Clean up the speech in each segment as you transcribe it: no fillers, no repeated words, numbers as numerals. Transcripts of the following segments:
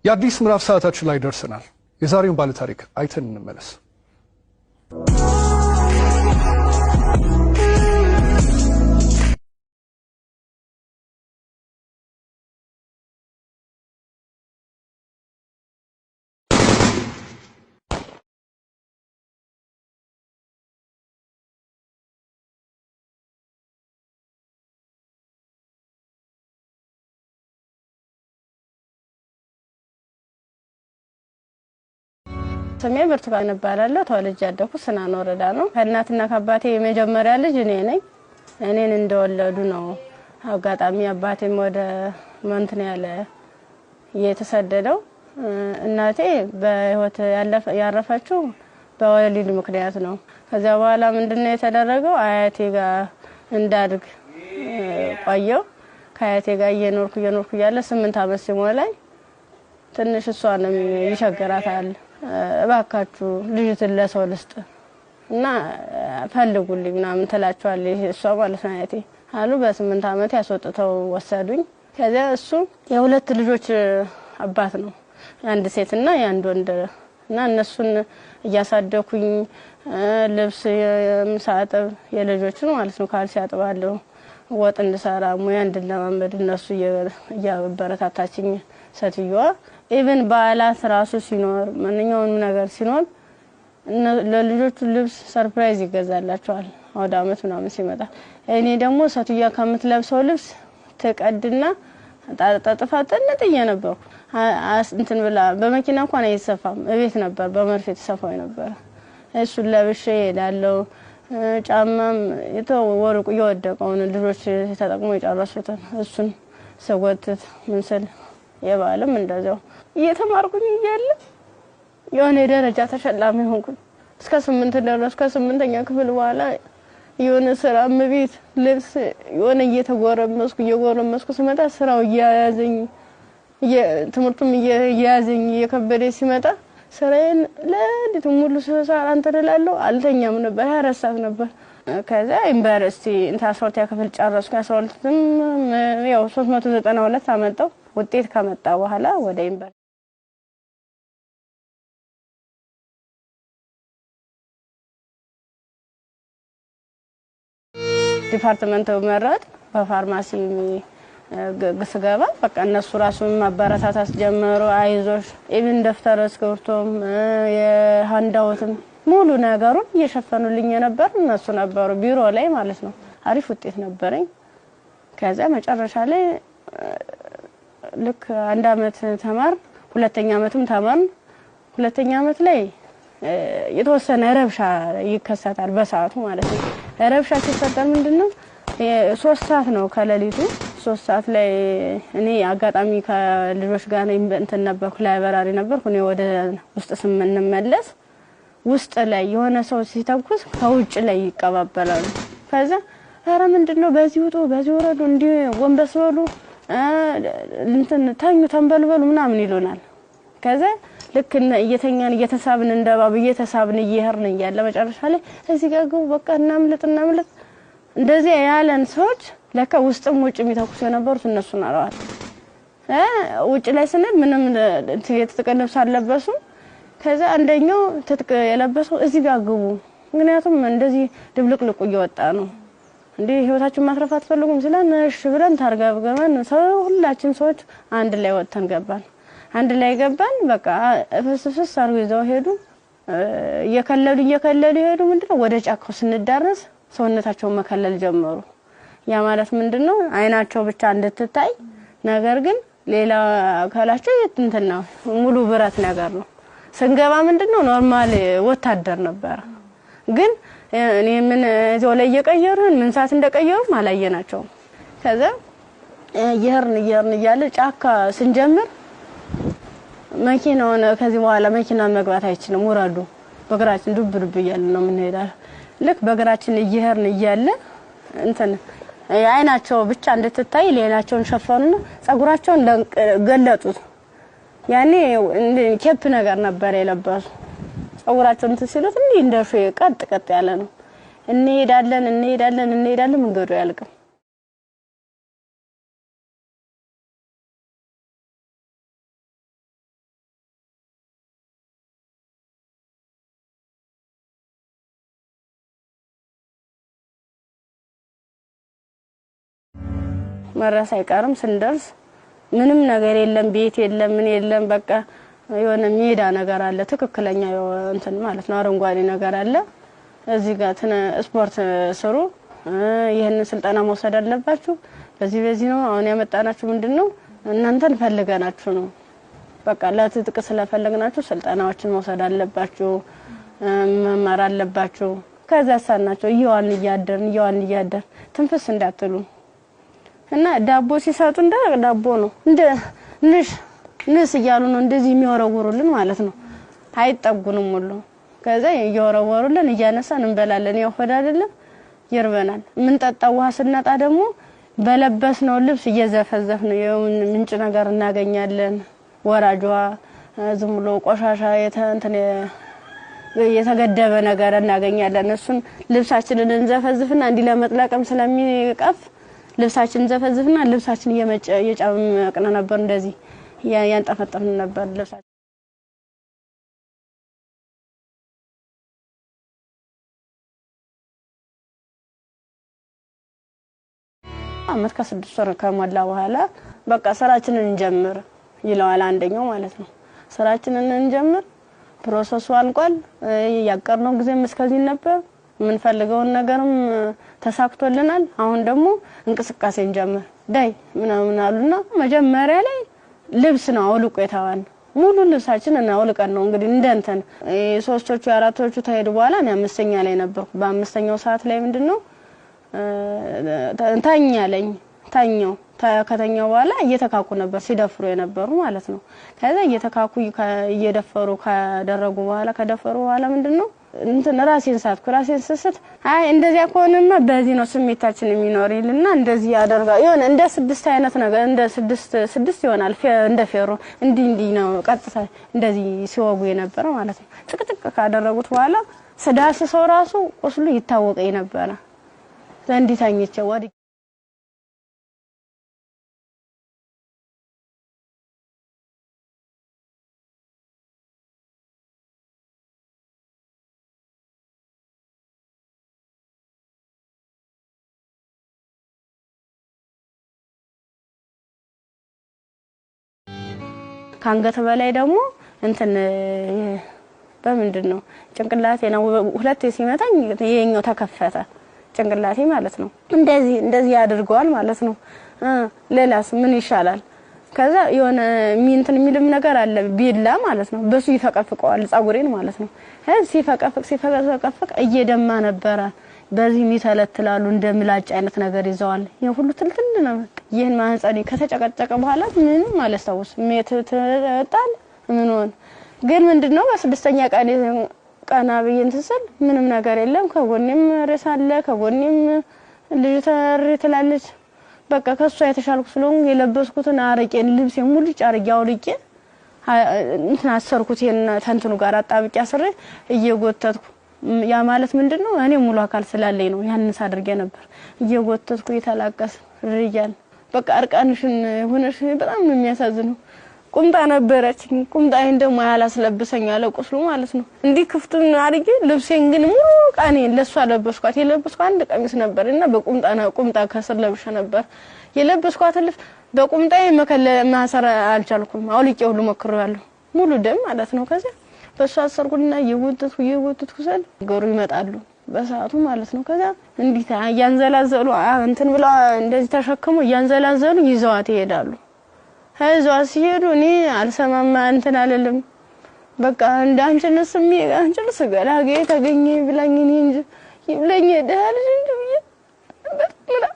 የአዲስ ምዕራፍ ሰዓታችን ላይ ደርሰናል። የዛሬውን ባለታሪክ አይተን እንመለስ። ስሜ ብርቱካን እባላለሁ። ተወልጄ ያደኩት ስናን ወረዳ ነው። ከእናትና ከአባቴ የመጀመሪያ ልጅ እኔ ነኝ። እኔን እንደወለዱ ነው። አጋጣሚ አባቴም ወደ መንትን ያለ የተሰደደው። እናቴ በህይወት ያረፈችው በወሊድ ምክንያት ነው። ከዚያ በኋላ ምንድነው የተደረገው? አያቴ ጋር እንዳድግ ቆየው። ከአያቴ ጋር እየኖርኩ እየኖርኩ እያለ 8 ዓመት ሲሞላኝ ትንሽ እሷንም ይቸግራታል። እባካችሁ ልጅትን ለሰው ልስጥ እና ፈልጉልኝ ምናምን ትላቸዋለች እሷ ማለት ነው አያቴ አሉ። በ8 ዓመት ያስወጥተው ወሰዱኝ። ከዚያ እሱ የሁለት ልጆች አባት ነው፣ የአንድ ሴትና የአንድ ወንድ እና እነሱን እያሳደኩኝ ልብስ ሳጥብ የልጆችን ማለት ነው ካልሲ አጥባለሁ፣ ወጥ እንድሰራ ሙያ እንድለማመድ እነሱ እያበረታታችኝ ሴትዮዋ። even በዓላት ራሱ ሲኖር ማንኛውንም ነገር ሲኖር ለልጆቹ ልብስ surprise ይገዛላቸዋል አውደ ዓመት ምናምን ሲመጣ። እኔ ደግሞ ሴትዮዋ ከምትለብሰው ልብስ ትቀድና ጠጥፋ ጥንጥዬ ነበርኩ። እንትን ብላ በመኪና እንኳን አይሰፋም፣ እቤት ነበር በመርፌ ተሰፋው ነበር። እሱን ለብሼ እሄዳለሁ። ጫማም የተወርቁ የወደቀውን ልጆች ተጠቅሞ የጨረሱትን እሱን ስጎትት ምን ስል የበዓልም እንደዚያው እየተማርኩኝ እያለ የሆነ የደረጃ ተሸላሚ ሆንኩኝ። እስከ 8 ደረስኩ። ከ8ኛ ክፍል በኋላ የሆነ ስራ እቤት ልብስ የሆነ እየተጎረመስኩ እየጎረመስኩ ስመጣ ስራው እያያዘኝ ትምህርቱም እየያዘኝ እየከበደ ሲመጣ ስራዬን ለሊቱ ሙሉ ስሰራ እንትን እላለሁ። አልተኛም ነበር፣ 24 ሰዓት ነበር። ከዛ ዩኒቨርሲቲ 12ኛ ክፍል ጨረስኩ። 12ም ያው 392 አመጣሁ። ውጤት ከመጣ በኋላ ወደ ዩኒቨርሲቲ department መረጥ። በፋርማሲ ስገባ በቃ እነሱ ራሱ ማበረታታት ጀመሩ። አይዞሽ even ደብተር እስክሪብቶም የ handout ም ሙሉ ነገሩን እየሸፈኑልኝ የነበር እነሱ ነበሩ፣ ቢሮ ላይ ማለት ነው። አሪፍ ውጤት ነበረኝ። ከዛ መጨረሻ ላይ ልክ አንድ አመት ተማር፣ ሁለተኛ አመትም ተማርን። ሁለተኛ አመት ላይ የተወሰነ ረብሻ ይከሰታል በሰዓቱ ማለት ነው። ረብሻ ሲፈጠር ምንድነው 3 ሰዓት ነው ከሌሊቱ 3 ሰዓት ላይ እኔ አጋጣሚ ከልጆች ጋር እንትን ነበርኩ፣ library ነበርኩ። እኔ ወደ ውስጥ ስንመለስ ውስጥ ላይ የሆነ ሰው ሲተኩስ ከውጭ ላይ ይቀባበላሉ። ከዛ ኧረ ምንድነው በዚህ ውጡ፣ በዚህ ወረዱ፣ እንዲህ ጎንበስ በሉ፣ እንትን ተኙ፣ ተንበልበሉ ምናምን ይሉናል። ከዛ ልክ እየተኛን እየተሳብን እንደባብ እየተሳብን እየሄድን እያለ መጨረሻ ላይ እዚህ ጋር ግቡ፣ በቃ እናምልጥ እናምልጥ እንደዚህ ያለን ሰዎች ለካ ውስጥም ውጭ የሚተኩሱ የነበሩት እነሱ ናቸው። ውጭ ላይ ስንል ምንም የትጥቅ ልብስ አልለበሱም። ከዛ አንደኛው ትጥቅ የለበሰው እዚህ ጋር ግቡ፣ ምክንያቱም እንደዚህ ድብልቅልቁ እየወጣ ነው እንዴ ህይወታችሁን ማትረፍ አትፈልጉም ሲለን እሺ ብለን ታርገብገበን ሰው ሁላችን ሰዎች አንድ ላይ ወጥተን ገባን። አንድ ላይ ገባን። በቃ ፍስፍስ አድርገው ይዘው ሄዱ። እየከለሉ እየከለሉ ሄዱ። ምንድነው ወደ ጫካው ስንዳረስ ሰውነታቸውን መከለል ጀመሩ። ያ ማለት ምንድነው አይናቸው ብቻ እንድትታይ፣ ነገር ግን ሌላ አካላቸው እንትን ነው ሙሉ ብረት ነገር ነው። ስንገባ ምንድነው normal ወታደር ነበር። ግን እኔ ምን እዚያው ላይ እየቀየሩን ምን ሰዓት እንደቀየሩም አላየናቸውም። ከዛ እየሄድን እየሄድን እያለ ጫካ ስንጀምር መኪናውን ከዚህ በኋላ መኪና መግባት አይችልም፣ ውረዱ፣ በእግራችን ዱብ ዱብ እያልን ነው የምንሄደው። ልክ በእግራችን እየሄድን እያለ እንትን አይናቸው ብቻ እንድትታይ ሌላቸውን ሸፈኑና ጸጉራቸውን ገለጡት። ያኔ cap ነገር ነበር የለበሱ። ጸጉራቸውን እንትን ሲሉት እንዲህ እንደ ሾህ ቀጥ ቀጥ ያለ ነው። እንሄዳለን እንሄዳለን እንሄዳለን መንገዱ አያልቅም። መድረስ አይቀርም። ስንደርስ ምንም ነገር የለም፣ ቤት የለም፣ ምን የለም። በቃ የሆነ ሜዳ ነገር አለ፣ ትክክለኛ እንትን ማለት ነው፣ አረንጓዴ ነገር አለ። እዚህ ጋር ስፖርት ስሩ፣ ይህንን ስልጠና መውሰድ አለባችሁ። በዚህ በዚህ ነው አሁን ያመጣናችሁ። ምንድን ነው እናንተን ፈልገናችሁ ነው። በቃ ለትጥቅ ስለፈለግናችሁ ስልጠናዎችን መውሰድ አለባችሁ፣ መማር አለባችሁ። ከዛ ሳናቸው እየዋልን እያደርን እየዋልን እያደርን ትንፍስ እንዳትሉ እና ዳቦ ሲሰጡ እንደ ዳቦ ነው እንደ ንሽ ንስ እያሉ ነው እንደዚህ የሚወረውሩልን ማለት ነው። አይጠጉንም ሁሉ። ከዛ እየወረወሩልን እያነሳን እንበላለን። ያው ሆድ አይደለም ይርበናል። የምንጠጣው ውሃ ስናጣ ደግሞ በለበስነው ልብስ እየዘፈዘፍ ነው ምንጭ ነገር እናገኛለን። ወራጇ ዝም ብሎ ቆሻሻ እንትን የተገደበ ነገር እናገኛለን። እሱን ልብሳችንን እንዘፈዝፍና እንዲህ ለመጥለቅም ስለሚቀፍ ልብሳችንን እንዘፈዝፍና ልብሳችን እየጨመቅን ነበር፣ እንደዚህ ያንጠፈጠፍን ነበር ልብሳችን። አመት ከ6 ወር ከሞላ በኋላ በቃ ስራችንን እንጀምር ይለዋል አንደኛው ማለት ነው። ስራችንን እንጀምር፣ process ኡ አልቋል። ያቀርነው ጊዜም እስከዚህ ነበር። የምንፈልገውን ነገርም ተሳክቶልናል። አሁን ደግሞ እንቅስቃሴ እንጀምር ዳይ ምናምን አሉና መጀመሪያ ላይ ልብስ ነው አውልቆ የተባልነው። ሙሉ ልብሳችንን አውልቀን ነው እንግዲህ እንደ እንትን ሶስቶቹ አራቶቹ ተሄዱ በኋላ እኔ 5ኛ ላይ ነበርኩ። በ5ኛው ሰዓት ላይ ምንድነው ተኛለኝ ተኛው። ከተኛው በኋላ እየተካኩ ነበር ሲደፍሩ የነበሩ ማለት ነው። ከዛ እየተካኩ እየደፈሩ ካደረጉ በኋላ ከደፈሩ በኋላ ምንድነው እንትን ራሴን ሳትኩ። ራሴን ስስት አይ እንደዚያ ከሆነማ በዚህ ነው ስሜታችን የሚኖር ይልና እንደዚህ ያደርጋል። የሆነ እንደ ስድስት አይነት ነገር እንደ ስድስት ይሆናል እንደ ፌሮ እንዲህ እንዲህ ነው ቀጥታ እንደዚህ ሲወጉ የነበረ ማለት ነው። ጥቅጥቅ ካደረጉት በኋላ ስዳስሰው ራሱ ቁስሉ ይታወቀኝ ነበረ። እንዲህ ተኝቼ ወድቄ ካንገት በላይ ደግሞ እንትን በምንድን ነው ጭንቅላቴ ነው ሁለቴ ሲመታኝ ይሄኛው ተከፈተ ጭንቅላቴ ማለት ነው። እንደዚህ እንደዚህ ያደርገዋል ማለት ነው። ሌላስ ምን ይሻላል? ከዛ የሆነ እንትን የሚልም ነገር አለ ቢላ ማለት ነው። በሱ ይፈቀፍቀዋል ጸጉሬን ማለት ነው። ሲፈቀፍቅ ሲፈቀፍቅ እየደማ ነበረ። በዚህ የሚተለትላሉ እንደ ምላጭ አይነት ነገር ይዘዋል። ይሄ ሁሉ ትልትል ነው። ይሄን ማህፀኔ ከተጨቀጨቀ በኋላ ምንም አላስታውስም። ጣል ምን ሆነ ግን ምንድነው በስድስተኛ ቀን ቀና ብዬ እንትን ስል ምንም ነገር የለም። ከጎኔም ሬሳ አለ፣ ከጎኔም ልጅ ተሪ ትላለች። በቃ ከሷ የተሻልኩ ስለሆንኩ የለበስኩትን አረቄን ልብሴን ሙልጭ አድርጌ አውልቄ እንትን አሰርኩት። ይሄን ተንትኑ ጋር አጣብቄ አስሬ እየጎተትኩ ያ ማለት ምንድነው እኔ ሙሉ አካል ስላለኝ ነው ያንን ሳደርግ ነበር። እየጎተትኩ እየተላቀስ ርያል በቃ እርቃንሽን ሆነሽ በጣም ነው የሚያሳዝነው። ቁምጣ ነበረችኝ። ቁምጣዬን ደግሞ ያላስለብሰኝ አለ ቁስሉ ማለት ነው። እንዲህ ክፍቱን አድርጌ ልብሴን ግን ሙሉ ቃኔን ለሷ ለበስኳት። የለበስኳት አንድ ቀሚስ ነበር እና በቁምጣ ቁምጣ ከስር ለብሼ ነበር የለበስኳት ልብስ በቁምጣዬ ማሰር አልቻልኩም። አውልቄ ሁሉ ሞክሬዋለሁ። ሙሉ ደም ማለት ነው። ከዛ በሷ አሰርኩና እየጎተትኩ እየጎተትኩ ስል ገሩ ይመጣሉ በሰዓቱ ማለት ነው። ከዛ እንዲህ እያንዘላዘሉ እንትን ብለው እንደዚህ ተሸክመው እያንዘላዘሉ ይዘዋት ይሄዳሉ። ይዘዋት ሲሄዱ እኔ አልሰማማ እንትን አልልም። በቃ እንደ አንቺንስ አንቺንስ ገላጌ ተገኘ ብላኝ እኔ እንጂ ይብለኝ ደህና ልጅ እንጂ ብዬ በጣም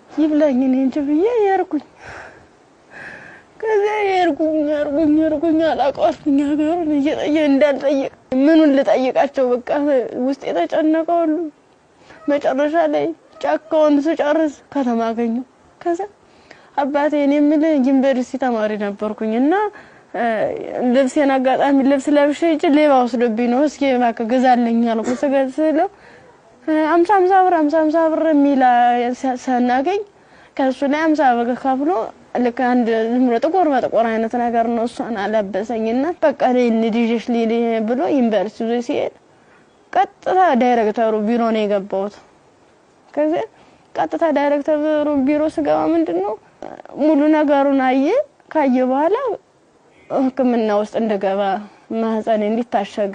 ይብላኝ እኔ እንጂ ብዬ የርኩኝ። ከዛ የርኩኝ የርኩኝ የርኩኝ አላውቀዋለሁኝ ሀገሩን እየጠየ እንዳልጠይቅ ምኑን ልጠይቃቸው በቃ ውስጥ የተጨነቀው ሁሉ መጨረሻ ላይ ጫካውን ስጨርስ ከተማ አገኘሁ። ከዛ አባቴ እኔ የምልህ ዩኒቨርሲቲ ተማሪ ነበርኩኝ እና ልብሴን አጋጣሚ ልብስ ለብሼ ሂጅ ሌባ ወስዶብኝ ነው እስኪ እባክህ ግዛልኝ አልኩት። ስለው 50 ብር 50 ብር የሚል ሳናገኝ ከእሱ ላይ 50 ብር ከፍሎ ልክ አንድ ዝም ብሎ ጥቁር በጥቁር አይነት ነገር ነው። እሷን አለበሰኝና በቃ ልጅሽ ልሂድ ብሎ ዩኒቨርሲቲ ይዞ ሲሄድ ቀጥታ ዳይሬክተሩ ቢሮ ነው የገባሁት። ከዚያ ቀጥታ ዳይሬክተሩ ቢሮ ስገባ ምንድነው ሙሉ ነገሩን አየ። ካየ በኋላ ሕክምና ውስጥ እንደገባ ማህፀኔ እንዲታሸግ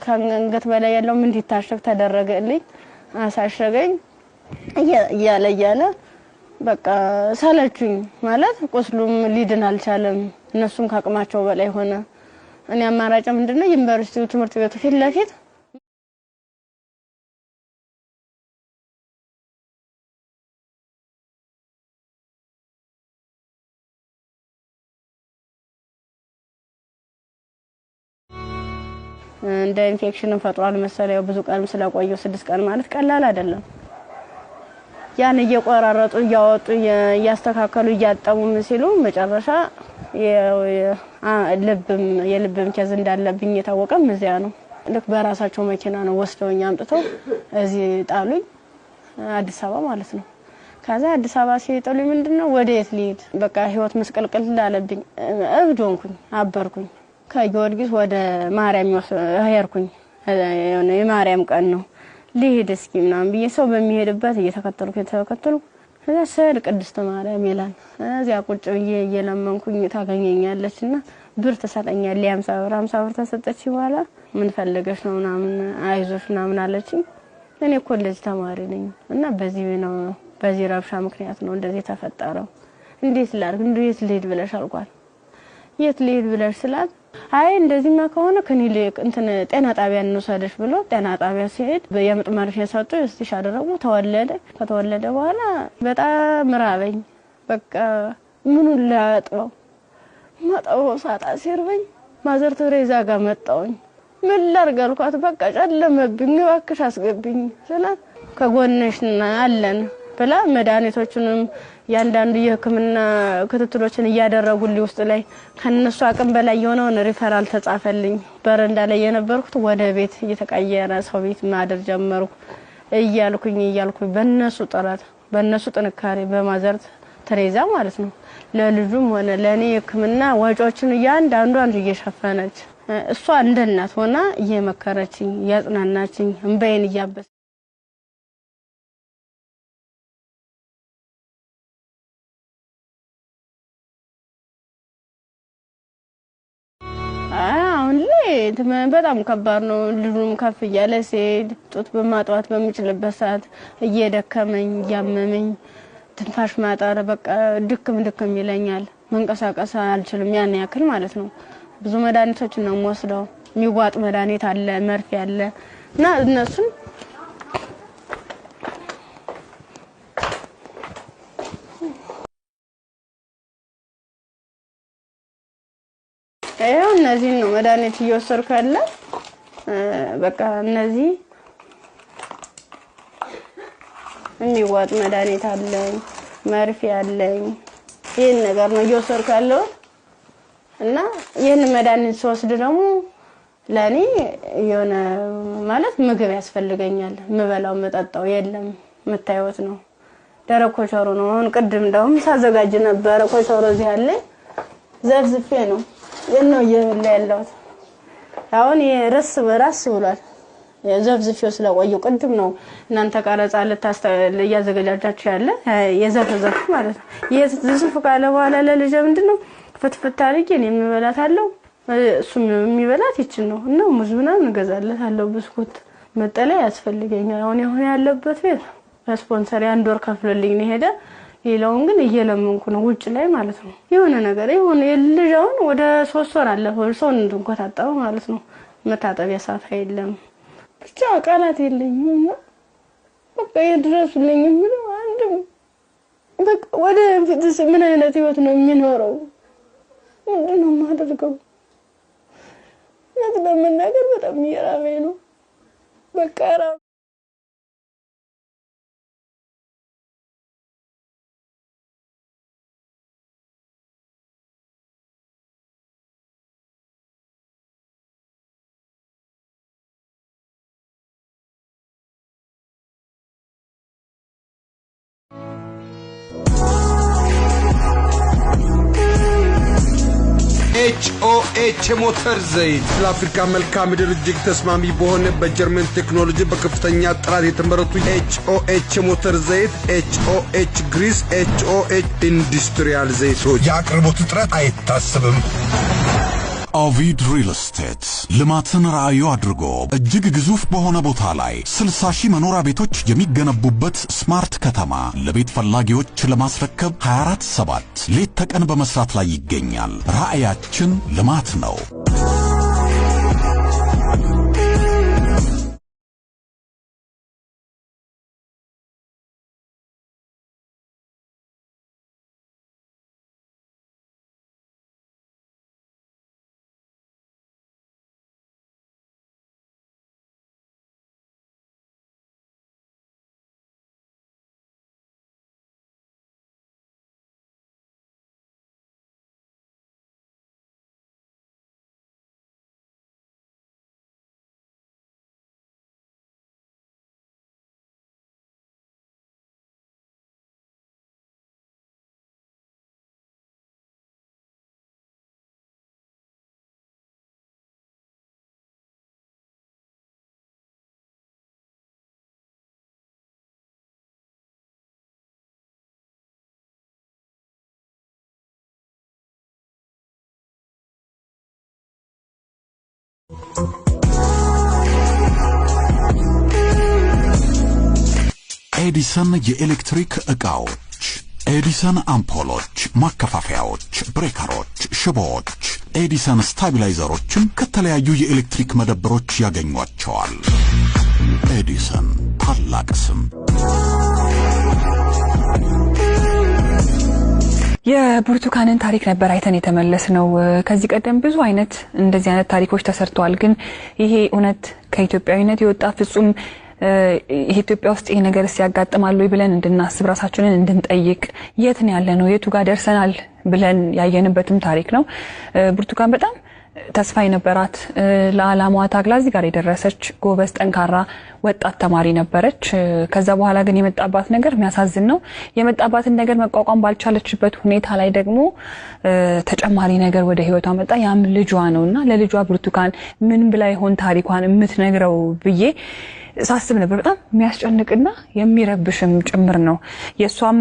ከአንገት በላይ ያለውም እንዲታሸግ ተደረገልኝ። አሳሸገኝ። እያለ እያለ በቃ ሰለቹኝ። ማለት ቁስሉም ሊድን አልቻለም። እነሱም ከአቅማቸው በላይ ሆነ። እኔ አማራጭ ምንድነው ዩኒቨርሲቲው ትምህርት ቤቱ ፊት ለፊት እንደ ኢንፌክሽን ፈጥሯል መሰለኝ። ብዙ ቀንም ስለቆየው 6 ቀን ማለት ቀላል አይደለም። ያን እየቆራረጡ እያወጡ እያስተካከሉ እያጠቡ ሲሉ መጨረሻ የልብም case እንዳለብኝ የታወቀም እዚያ ነው። ልክ በራሳቸው መኪና ነው ወስደውኝ አምጥተው እዚህ ጣሉኝ፣ አዲስ አበባ ማለት ነው። ከዛ አዲስ አበባ ሲጥሉኝ ምንድነው ወደ የት ልሂድ? በቃ ህይወት ምስቅልቅል አለብኝ። እብድ ሆንኩኝ፣ አበርኩኝ። ከጊዮርጊስ ወደ ማርያም ሄድኩኝ። የማርያም ቀን ነው ልሂድ እስኪ ምናምን ብዬ ሰው በሚሄድበት እየተከተልኩ ከዛ ስዕል ቅድስት ማርያም ይላል። እዚያ ቁጭ ብዬ እየለመንኩኝ ታገኘኛለችና ብር ትሰጠኛለች። 50 ብር 50 ብር ተሰጠች። በኋላ ምን ፈልገሽ ነው ምናምን አይዞሽ ምናምን አለችኝ። እኔ ኮሌጅ ተማሪ ነኝ እና በዚህ ነው በዚህ ረብሻ ምክንያት ነው እንደዚህ የተፈጠረው። እንዴት ላድርግ እንዴት ልሂድ ብለሽ አልኳት። የት ልሂድ ብለሽ ስላት አይ እንደዚህማ ከሆነ ክሊኒክ እንትን ጤና ጣቢያ እንውሰድሽ ብሎ ጤና ጣቢያ ሲሄድ የምጥ መርፌ ሰጡ። stitch አደረጉ። ተወለደ። ከተወለደ በኋላ በጣም ራበኝ። በቃ ምኑን ላጥበው ማጠበው ሳጣ ሲርበኝ ማዘር ቴሬዛ ጋር መጣሁኝ። ምን ላድርግ አልኳት። በቃ ጨለመብኝ፣ እባክሽ አስገብኝ ስላት ከጎንሽ አለን ብላ መድኃኒቶቹንም ያንዳንዱ የሕክምና ክትትሎችን እያደረጉልኝ ውስጥ ላይ ከነሱ አቅም በላይ የሆነውን ሪፈራል ተጻፈልኝ። በረንዳ ላይ የነበርኩት ወደ ቤት እየተቀየረ ሰው ቤት ማደር ጀመርኩ። እያልኩኝ በነሱ ጥረት በነሱ ጥንካሬ በማዘር ቴሬዛ ማለት ነው ለልጁም ሆነ ለኔ የሕክምና ወጪዎችን እያንዳንዷን እየሸፈነች እሷ እንደ እናት ሆና እየመከረችኝ እያጽናናችኝ እንባዬን እያበሰ አሁን ላይ በጣም ከባድ ነው። ልጁም ከፍ እያለ ሲሄድ ጡት በማጥባት በምችልበት ሰዓት እየደከመኝ እያመመኝ ትንፋሽ ማጠር በቃ ድክም ድክም ይለኛል። መንቀሳቀስ አልችልም ያን ያክል ማለት ነው። ብዙ መድኃኒቶችን ነው የምወስደው። የሚዋጥ መድኃኒት አለ፣ መርፌ አለ እና እነሱን ይኸው እነዚህን ነው መድኃኒት እየወሰድኩ ያለ። በቃ እነዚህ የሚዋጥ መድኃኒት አለኝ፣ መርፌ አለኝ። ይህን ነገር ነው እየወሰድኩ ያለሁት እና ይህን መድኃኒት ስወስድ ደግሞ ለእኔ የሆነ ማለት ምግብ ያስፈልገኛል። የምበላው የምጠጣው የለም። የምታዩት ነው፣ ደረቅ ኮቸሮ ነው። አሁን ቅድም እንደውም ሳዘጋጅ ነበረ ኮቸሮ እዚህ አለኝ፣ ዘፍዝፌ ነው ነው እየበላ ያለሁት። አሁን ራስ በራስ ብሏል። ዘፍዝፌው ስለቆየው ቅድም ነው እናንተ ቀረጻ እያዘገጃጃችሁ ያለ የዘፈዘፉ ማለት ነው። የዝፍዝፍ ካለ በኋላ ለልጄ ምንድነው ፍትፍት አድርጌ እኔ የምበላታለሁ፣ እሱም የሚበላት ይችን ነው እና ሙዝ ምናምን እገዛለታለሁ። ብስኩት፣ መጠለያ ያስፈልገኛል። አሁን የሆነ ያለበት ቤት በስፖንሰር የአንድ ወር ከፍሎልኝ ነው የሄደ። ሌላውን ግን እየለመንኩ ነው ውጭ ላይ ማለት ነው። የሆነ ነገር የሆነ የልጅ አሁን ወደ 3 ወር አለፈው ሰው እንኳን ማለት ነው። መታጠቢያ ሳፋ የለም። ብቻ ቃላት የለኝም እና በቃ የድረሱልኝ የምለው አንድም በቃ ወደ ፊትስ ምን አይነት ህይወት ነው የሚኖረው? ምንድን ነው የማደርገው? እውነት ለመናገር በጣም እየራበኝ ነው። በቃ ኤችኦኤች የሞተር ዘይት ለአፍሪካ መልክዓ ምድር እጅግ ተስማሚ በሆነ በጀርመን ቴክኖሎጂ በከፍተኛ ጥራት የተመረቱ ኤችኦኤች የሞተር ዘይት፣ ኤችኦኤች grease፣ ኤችኦኤች industrial ዘይቶች። የአቅርቦት እጥረት አይታሰብም። ኦቪድ ሪል ስቴት ልማትን ራዕዩ አድርጎ እጅግ ግዙፍ በሆነ ቦታ ላይ 60 ሺህ መኖሪያ ቤቶች የሚገነቡበት smart ከተማ ለቤት ፈላጊዎች ለማስረከብ 24/7 ሌት ተቀን በመስራት ላይ ይገኛል። ራዕያችን ልማት ነው። ኤዲሰን የኤሌክትሪክ ዕቃዎች፣ ኤዲሰን አምፖሎች፣ ማከፋፈያዎች፣ breaker ኦች፣ ሽቦዎች፣ ኤዲሰን stabilizer ኦችን ከተለያዩ የኤሌክትሪክ መደብሮች ያገኟቸዋል። ኤዲሰን ታላቅ ስም። የብርቱካንን ታሪክ ነበር አይተን የተመለስነው። ከዚህ ቀደም ብዙ አይነት እንደዚህ አይነት ታሪኮች ተሰርተዋል። ግን ይሄ እውነት ከኢትዮጵያዊነት የወጣ ፍጹም ኢትዮጵያ ውስጥ ይሄ ነገር ሲያጋጥማል ወይ ብለን እንድናስብ፣ ራሳችንን እንድንጠይቅ፣ የት ነው ያለነው፣ የቱ ጋር ደርሰናል ብለን ያየንበትም ታሪክ ነው። ብርቱካን በጣም ተስፋ የነበራት፣ ለዓላማዋ ታግላ እዚህ ጋር የደረሰች ጎበዝ፣ ጠንካራ ወጣት ተማሪ ነበረች። ከዛ በኋላ ግን የመጣባት ነገር የሚያሳዝን ነው። የመጣባትን ነገር መቋቋም ባልቻለችበት ሁኔታ ላይ ደግሞ ተጨማሪ ነገር ወደ ህይወቷ መጣ። ያም ልጇ ነውና ለልጇ ብርቱካን ምን ብላ ይሆን ታሪኳን የምትነግረው ብዬ ሳስብ ነበር። በጣም የሚያስጨንቅና የሚረብሽም ጭምር ነው። የእሷም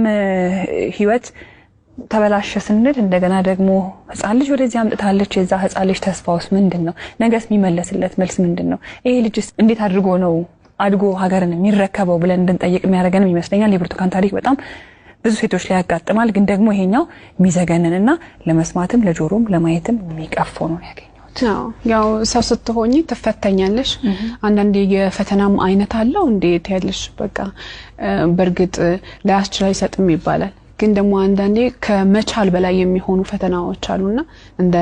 ህይወት ተበላሸ ስንል እንደገና ደግሞ ህፃን ልጅ ወደዚህ አምጥታለች። የዛ ህፃን ልጅ ተስፋውስ ምንድን ነው? ነገስ የሚመለስለት መልስ ምንድን ነው? ይሄ ልጅስ እንዴት አድርጎ ነው አድጎ ሀገርን የሚረከበው ብለን እንድንጠይቅ የሚያደርገንም ይመስለኛል። የብርቱካን ታሪክ በጣም ብዙ ሴቶች ላይ ያጋጥማል። ግን ደግሞ ይሄኛው የሚዘገንንና ለመስማትም ለጆሮም ለማየትም የሚቀፈው ነው ያገኘሁት። ያው ሰው ስትሆኚ ትፈተኛለሽ። አንዳንዴ የፈተናም አይነት አለው እንዴት ያለሽ በቃ በእርግጥ ላያስችል አይሰጥም ይባላል። ግን ደግሞ አንዳንዴ ከመቻል በላይ የሚሆኑ ፈተናዎች አሉና እንደ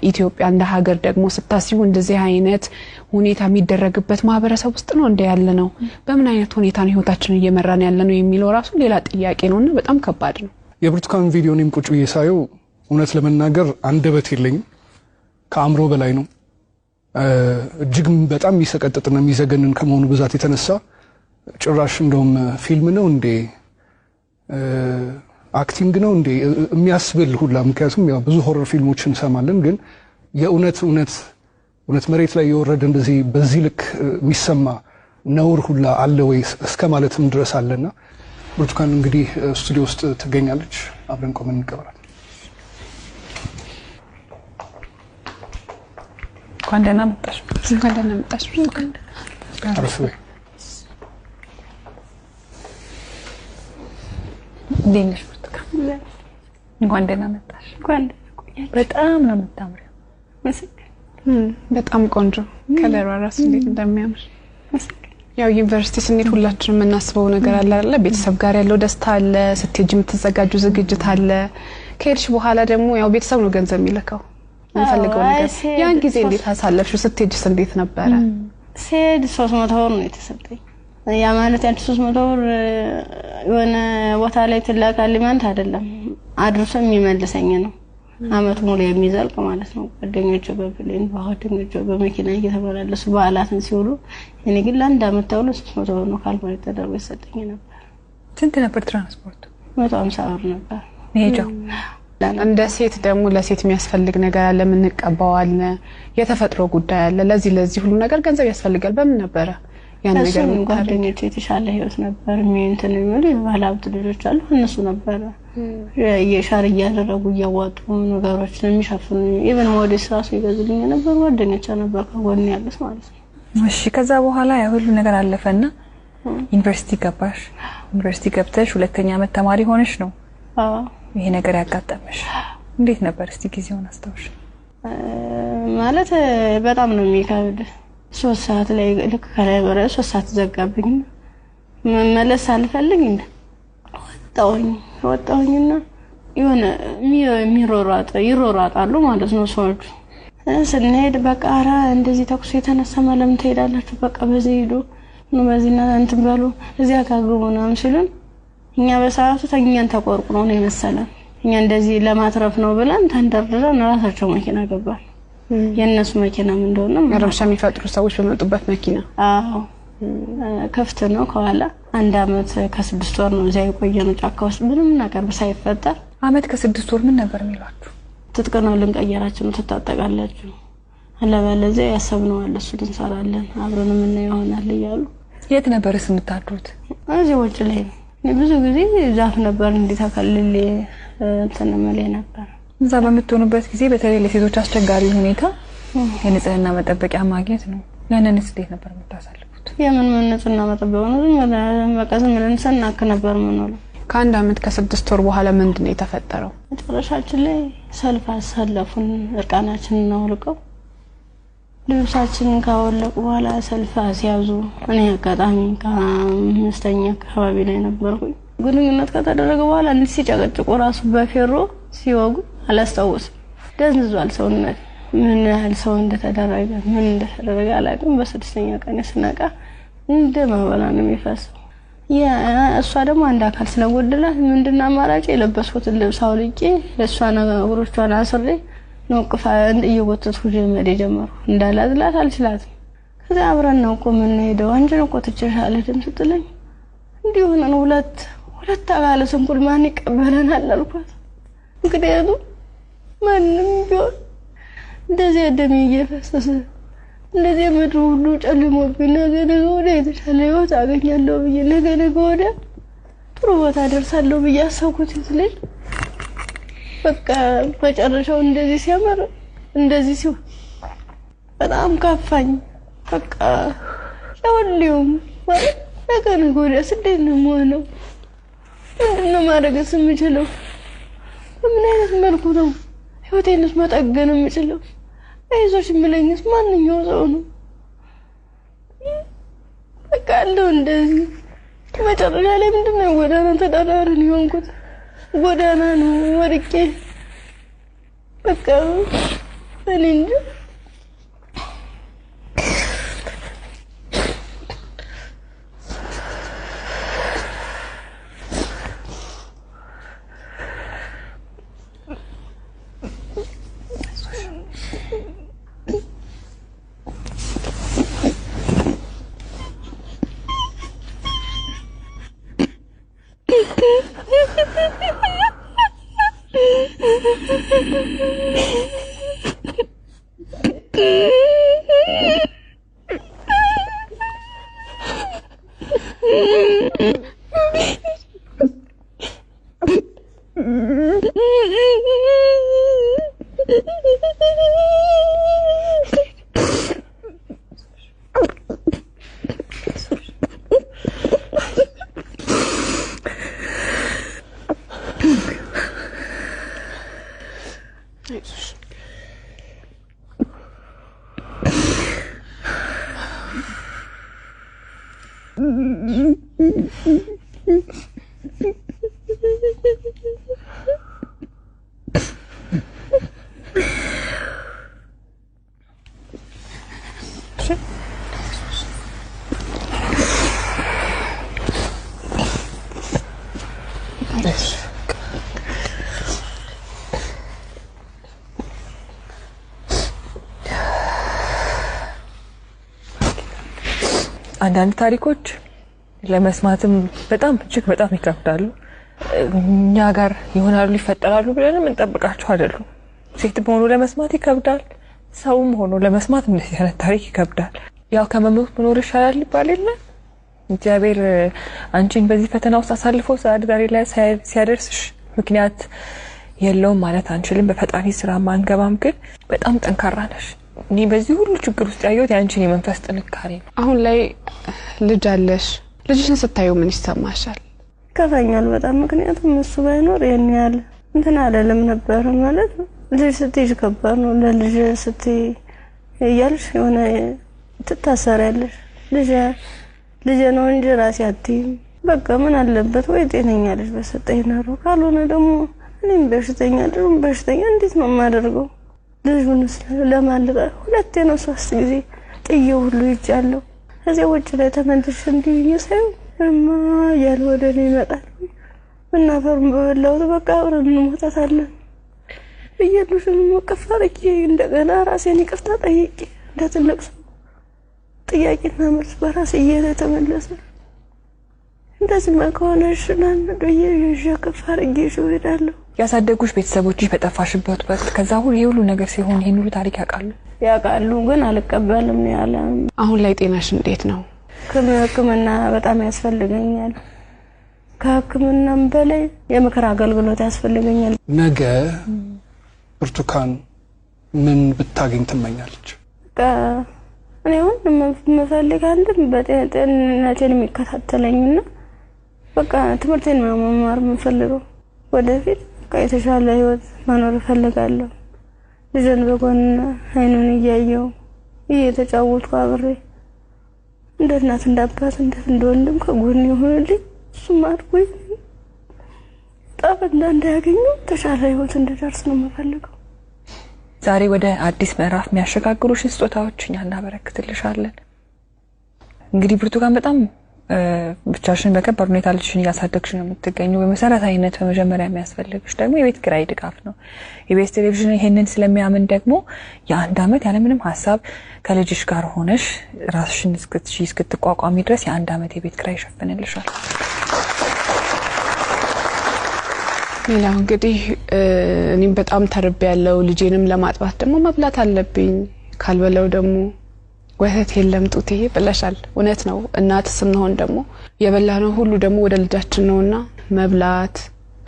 ኢትዮጵያ እንደ ሀገር ደግሞ ስታስቡ እንደዚህ አይነት ሁኔታ የሚደረግበት ማህበረሰብ ውስጥ ነው እንደ ያለ ነው። በምን አይነት ሁኔታ ነው ህይወታችንን እየመራን ያለ ነው የሚለው ራሱ ሌላ ጥያቄ ነውና በጣም ከባድ ነው። የብርቱካን ቪዲዮ እኔም ቁጭ ብዬ ሳየው እውነት ለመናገር አንደበት የለኝም። ከአእምሮ በላይ ነው። እጅግ በጣም የሚሰቀጥጥና የሚዘገንን ከመሆኑ ብዛት የተነሳ ጭራሽ እንደውም ፊልም ነው እንዴ፣ acting ነው እንዴ የሚያስብል ሁላ። ምክንያቱም ያው ብዙ horror ፊልሞች እንሰማለን፣ ግን የእውነት እውነት እውነት መሬት ላይ የወረደ እንደዚህ በዚህ ልክ የሚሰማ ነውር ሁላ አለ ወይ እስከ ማለትም ድረስ አለና ብርቱካን እንግዲህ ስቱዲዮ ውስጥ ትገኛለች። አብረን ቆመን እንቀበላለን። እንኳን ደህና መጣሽ። እንኳን ደህና መጣሽ ብርቱካን። አረፍ በይ። እንዴት ነሽ ብርቱካን? እንኳን ደህና መጣሽ። እንኳን ደህና ቆያችሁ። በጣም ነው የምታምሪው። በጣም ቆንጆ color ዋ ራሱ እንዴት እንደሚያምር። ያው ዩኒቨርሲቲ ስንሄድ ሁላችንም የምናስበው ነገር አለ አይደለ? ቤተሰብ ጋር ያለው ደስታ አለ፣ ስትሄጂ የምትዘጋጁ ዝግጅት አለ። ከሄድሽ በኋላ ደግሞ ያው ቤተሰብ ነው ገንዘብ የሚልከው የሚፈልገው ነገር። ያን ጊዜ እንዴት አሳለፍሽው? ስትሄጂስ እንዴት ነበረ? ስሄድ 300 ብር ነው የተሰጠኝ። ያ ማለት ያንቺ 300 ብር የሆነ ቦታ ላይ ትላካለች ማለት አይደለም፣ አድርሶ የሚመልሰኝ ነው። አመቱ ሙሉ የሚዘልቅ ማለት ነው። ጓደኞቼ በ plane፣ ጓደኞቼ በመኪና እየተመላለሱ በዓላትን ሲውሉ፣ እኔ ግን ለአንድ አመት ተብሎ 300 ብር ነው calculate ተደርጎ የተሰጠኝ ነበር። ስንት ነበር ትራንስፖርቱ? 150 ብር ነበር መሄጃው። እንደ ሴት ደግሞ ለሴት የሚያስፈልግ ነገር አለ፣ የምንቀባው አለ፣ የተፈጥሮ ጉዳይ አለ። ለዚህ ለዚህ ሁሉ ነገር ገንዘብ ያስፈልጋል። በምን ነበረ ያን ነገር? ጓደኞቼ የተሻለ ህይወት ነበር እንትን የሚሉ የባለሀብት ልጆች አሉ። እነሱ ነበረ የ share እያደረጉ እያዋጡ ነገሮችን የሚሸፍኑ፣ even ሞዴስ ራሱ ይገዙልኝ ነበር። ጓደኞቼ ነበር ከጎን ያሉት ማለት ነው። እሺ፣ ከዛ በኋላ ያ ሁሉ ነገር አለፈና ዩኒቨርሲቲ ገባሽ። ዩኒቨርሲቲ ገብተሽ ሁለተኛ ዓመት ተማሪ ሆነሽ ነው ይሄ ነገር ያጋጠመሽ። እንዴት ነበር እስቲ ጊዜውን አስታውሽ? ማለት በጣም ነው የሚከብድ። 3 ሰዓት ላይ ልክ ከላይ በረ 3 ሰዓት ዘጋብኝ። መመለስ አልፈልግ ወጣሁኝና የሆነ የሚሮሯጥ ይሮሯጣሉ ማለት ነው ሰዎቹ። ስንሄድ በቃ ኧረ እንደዚህ ተኩስ የተነሳ ለምን ትሄዳላችሁ? በቃ በዚህ ሂዱ ነው በዚህና እንትን በሉ እዚያ ጋር ግቡ ምናምን ሲሉን እኛ በሰዓቱ ተኛን ተቆርቁሮ ነው የመሰለን። እኛ እንደዚህ ለማትረፍ ነው ብለን ተንደርድረን ራሳቸው መኪና ገባን። የእነሱ መኪናም እንደሆነ ረብሻ የሚፈጥሩ ሰዎች በመጡበት መኪና። አዎ ክፍት ነው ከኋላ። 1 ዓመት ከ6 ወር ነው እዚያ የቆየነው ጫካ ውስጥ ምንም ነገር ሳይፈጠር። ዓመት ከ6 ወር ምን ነበር የሚሏችሁ? ትጥቅ ነው ልንቀየራችሁ ነው፣ ትታጠቃላችሁ፣ አለበለዚያ ያሰብነው አለ እሱን እንሰራለን አብረን የምናየው ይሆናል እያሉ። የት ነበርስ የምታድሩት? እዚህ ውጭ ላይ ነው። ብዙ ጊዜ ዛፍ ነበር እንዲህ ተከልሌ እንትን እምልህ ነበር። እዛ በምትሆኑበት ጊዜ በተለይ ለሴቶች አስቸጋሪ ሁኔታ የንጽህና መጠበቂያ ማግኘት ነው። ያንንስ እንዴት ነበር የምታሳልፉት? የምን ምን ንጽህና መጠበቂያ ነው? በቃ ዝም ብለን ስናክ ነበር የምንውለው። ከ1 ዓመት ከ6 ወር በኋላ ምንድን ነው የተፈጠረው? መጨረሻችን ላይ ሰልፍ አሰለፉን። እርቃናችንን አውልቀው ልብሳችንን ካወለቁ በኋላ ሰልፍ አስያዙ። እኔ አጋጣሚ ከ5ኛ አካባቢ ላይ ነበርኩኝ። ግንኙነት ከተደረገ በኋላ እንዲህ ሲጨቀጭቁ ራሱ በፌሮ ሲወጉ አላስታውስም። ደንዝዟል ሰውነት። ምን ያህል ሰው እንደተደረገ ምን እንደተደረገ አላውቅም። በ6ኛ ቀን ስነቃ እንደ ማበላ ነው የሚፈሰው። እሷ ደግሞ አንድ አካል ስለጎደላት ምንድነው አማራጭ የለበስኩትን ልብስ አውልቄ እሷን እግሮቿን አስሬ ነው ቅፋ እየጎተትኩ መሄድ ጀመርኩ። እንዳላዝላት አልችላትም። ከዛ አብረን ነው እኮ የምንሄደው አንቺን እኮ ትቼሽ አልሄድም ስትለኝ እንዲህ ሆነን ሁለት አካለ ስንኩል ማን ይቀበለናል አልኳት። ምክንያቱም ማንም ቢሆን እንደዚህ ደሜ እየፈሰሰ እንደዚህ ምድሩ ሁሉ ጨልሞብኝ ነገ ነገ ወዲያ የተሻለ ህይወት አገኛለሁ ብዬ ነገ ነገ ወዲያ ጥሩ ቦታ ደርሳለሁ ብዬ አሰብኩት ልጅ በቃ መጨረሻው እንደዚህ ሲያምር እንደዚህ ሲሆን በጣም ከፋኝ። በቃ ለሁሉም ማለት ነገ ነገ ወዲያ እንዴት ነው የምሆነው? ምንድን ነው ማድረግስ የምችለው? በምን አይነት መልኩ ነው ህይወቴንስ መጠገን የምችለው? አይዞሽ የሚለኝስ ማንኛው ሰው ነው? በቃ አለው እንደዚህ መጨረሻ ላይ ምንድን ነው ጎዳና ተዳዳሪ ነው የሆንኩት። ጎዳና ነው ወድቄ በቃ እኔ እንጃ። አንዳንድ ታሪኮች ለመስማትም በጣም እጅግ በጣም ይከብዳሉ። እኛ ጋር ይሆናሉ ይፈጠራሉ ብለንም እንጠብቃቸው አይደሉም። ሴትም ሆኖ ለመስማት ይከብዳል፣ ሰውም ሆኖ ለመስማት እንደዚህ አይነት ታሪክ ይከብዳል። ያው ከመሞት መኖር ይሻላል ይባል የለ። እግዚአብሔር አንቺን በዚህ ፈተና ውስጥ አሳልፎ ዛሬ ላይ ሲያደርስሽ ምክንያት የለውም ማለት አንችልም። በፈጣሪ ስራ ማንገባም፣ ግን በጣም ጠንካራ ነሽ። እኔ በዚህ ሁሉ ችግር ውስጥ ያየሁት የአንቺን የመንፈስ ጥንካሬ ነው። አሁን ላይ ልጅ አለሽ። ልጅሽን ስታዩ ምን ይሰማሻል? ይከፋኛል በጣም። ምክንያቱም እሱ ባይኖር ይሄን ያህል እንትን አለልም ነበር። ማለት ልጅ ስትይዥ ከባድ ነው። ለልጅ ስትይ እያልሽ የሆነ ትታሰሪያለሽ። ልጅ ነው እንጂ ራሴ አትይም። በቃ ምን አለበት ወይ ጤነኛ ልጅ በሰጠኝ ኖሮ፣ ካልሆነ ደግሞ እኔም በሽተኛ ልጁም በሽተኛ እንዴት ነው የማደርገው? ልጁንስ ለማልቀ 2 ነው 3 ጊዜ ጥዬው ሁሉ ይጃለሁ። ከዚያ ውጭ ላይ ተመልሼ እንዲህ ሳይሆን እማ እያለ ወደ እኔ ይመጣል። ምናፈሩን በበላሁት በቃ አብረን እንሞታታለን ብዬ ልጁን እቅፍ አድርጌ እንደገና ራሴን ይቅርታ ጠይቄ እንደ ትልቅ ሰው ጥያቄና መልስ በራሴ እየተመለሰ እንደዚህ ከሆነ እሺ ብዬ ይዤ እቅፍ አድርጌ ይዤው እሄዳለሁ። ያሳደጉሽ ቤተሰቦችሽ በጠፋሽበት ወቅት ከዛ ሁሉ ይሄ ሁሉ ነገር ሲሆን ይሄን ሁሉ ታሪክ ያውቃሉ? ያውቃሉ፣ ግን አልቀበልም ነው ያለ። አሁን ላይ ጤናሽ እንዴት ነው? ሕክምና በጣም ያስፈልገኛል። ከሕክምናም በላይ የምክር አገልግሎት ያስፈልገኛል። ነገ ብርቱካን ምን ብታገኝ ትመኛለች? በቃ እኔ አሁን የምፈልግ አንድም በጤንነቴን የሚከታተለኝና በቃ ትምህርቴን ነው መማር የምፈልገው። ወደፊት በቃ የተሻለ ህይወት መኖር እፈልጋለሁ። ልጄን በጎን አይኑን እያየሁ እየተጫወትኩ አብሬ እንደ እናት እንደ አባት እንደ ወንድም ከጎን ይሆንልኝ። እሱም አድጎ ጣፍ እንዳያገኘው የተሻለ ህይወት እንድደርስ ነው የምፈልገው። ዛሬ ወደ አዲስ ምዕራፍ የሚያሸጋግሩሽን ስጦታዎች እኛ እናበረክትልሻለን። እንግዲህ ብርቱካን በጣም ብቻሽን በከባድ ሁኔታ ልጅሽን እያሳደግሽ ነው የምትገኘው። በመሰረታዊነት በመጀመሪያ የሚያስፈልግሽ ደግሞ የቤት ኪራይ ድጋፍ ነው። ኢቢኤስ ቴሌቪዥን ይሄንን ስለሚያምን ደግሞ የአንድ ዓመት ያለምንም ሀሳብ ከልጅሽ ጋር ሆነሽ ራስሽን እስክትቋቋሚ ድረስ የአንድ ዓመት የቤት ኪራይ ይሸፍንልሻል። ሌላው እንግዲህ እኔም በጣም ተርቤያለሁ። ልጄንም ለማጥባት ደግሞ መብላት አለብኝ። ካልበላው ደግሞ ወተት የለም ጡቴ ብለሻል። እውነት ነው። እናት ስንሆን ደግሞ የበላነው ሁሉ ደግሞ ወደ ልጃችን ነውና መብላት፣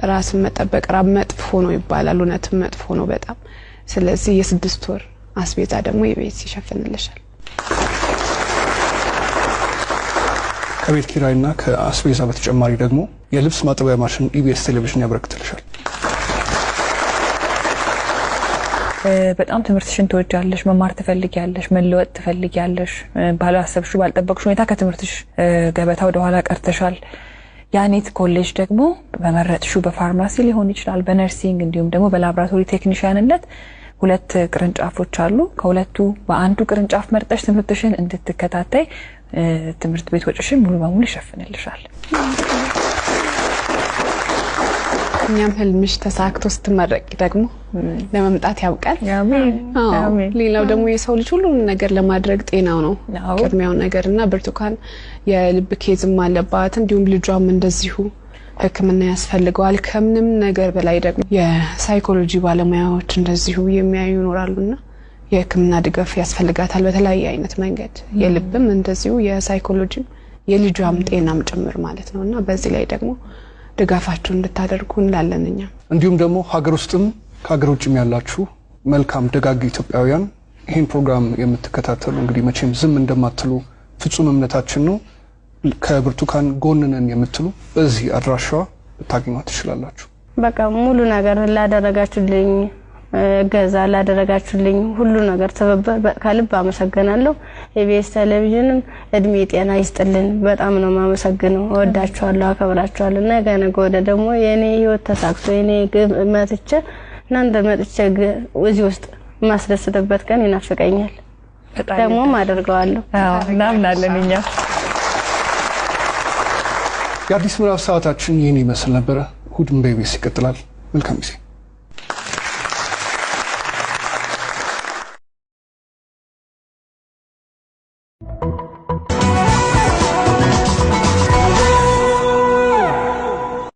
ራስን መጠበቅ ራብ መጥፎ ነው ይባላል። እውነትም መጥፎ ነው በጣም። ስለዚህ የ6 ወር አስቤዛ ደግሞ የቤት ይሸፍንልሻል። ከቤት ኪራይና ከአስቤዛ በተጨማሪ ደግሞ የልብስ ማጠቢያ ማሽን ኢቢኤስ ቴሌቪዥን ያበረክትልሻል። በጣም ትምህርትሽን ትወጃለሽ፣ መማር ትፈልጊያለሽ፣ መለወጥ ትፈልጊያለሽ። ባላሰብሽው ባልጠበቅሽው ሁኔታ ከትምህርትሽ ገበታ ወደ ኋላ ቀርተሻል። ያኔት ኮሌጅ ደግሞ በመረጥሽው በፋርማሲ ሊሆን ይችላል፣ በ nursing እንዲሁም ደግሞ በላብራቶሪ ቴክኒሽያንነት 2 ቅርንጫፎች አሉ። ከሁለቱ በአንዱ ቅርንጫፍ መርጠሽ ትምህርትሽን እንድትከታተይ ትምህርት ቤት ወጪሽን ሙሉ በሙሉ ይሸፍንልሻል። እኛም ህልምሽ ተሳክቶ ስትመረቂ ደግሞ ለመምጣት ያብቃል። አሜን። ሌላው ደግሞ የሰው ልጅ ሁሉን ነገር ለማድረግ ጤናው ነው ቅድሚያው ነገርና ብርቱካን የልብ case ም አለባት፣ እንዲሁም ልጇም እንደዚሁ ሕክምና ያስፈልገዋል። ከምንም ነገር በላይ ደግሞ የሳይኮሎጂ ባለሙያዎች እንደዚሁ የሚያዩ ይኖራሉና የሕክምና ድጋፍ ያስፈልጋታል በተለያየ አይነት መንገድ። የልብም እንደዚሁ የሳይኮሎጂም የልጇም ጤናም ጭምር ማለት ነውና በዚህ ላይ ደግሞ ድጋፋችሁን እንድታደርጉ እንላለን እኛ። እንዲሁም ደግሞ ሀገር ውስጥም ከሀገር ውጭም ያላችሁ መልካም ደጋግ ኢትዮጵያውያን ይሄን ፕሮግራም የምትከታተሉ እንግዲህ መቼም ዝም እንደማትሉ ፍጹም እምነታችን ነው። ከብርቱካን ጎን ነን የምትሉ በዚህ አድራሻዋ ልታገኟት ትችላላችሁ። በቃ ሙሉ ነገር ላደረጋችሁልኝ እገዛ ላደረጋችሁልኝ ሁሉ ነገር ትብብር ከልብ አመሰግናለሁ። ኢቢኤስ ቴሌቪዥንም እድሜ ጤና ይስጥልን። በጣም ነው የማመሰግነው። እወዳችኋለሁ፣ አከብራችኋለሁ። ነገ ነገ ወዲያ ደግሞ የኔ ህይወት ተሳክቶ የኔ ግብ መጥቼ እናንተ መጥቼ እዚህ ውስጥ የማስደስትበት ቀን ይናፍቀኛል። ደግሞም አደርገዋለሁ። አዎ እናምናለን እኛ። የአዲስ ምዕራፍ ሰዓታችን ይህን ይመስል ነበረ። እሁድን በኢቢኤስ ይቀጥላል። መልካም ጊዜ።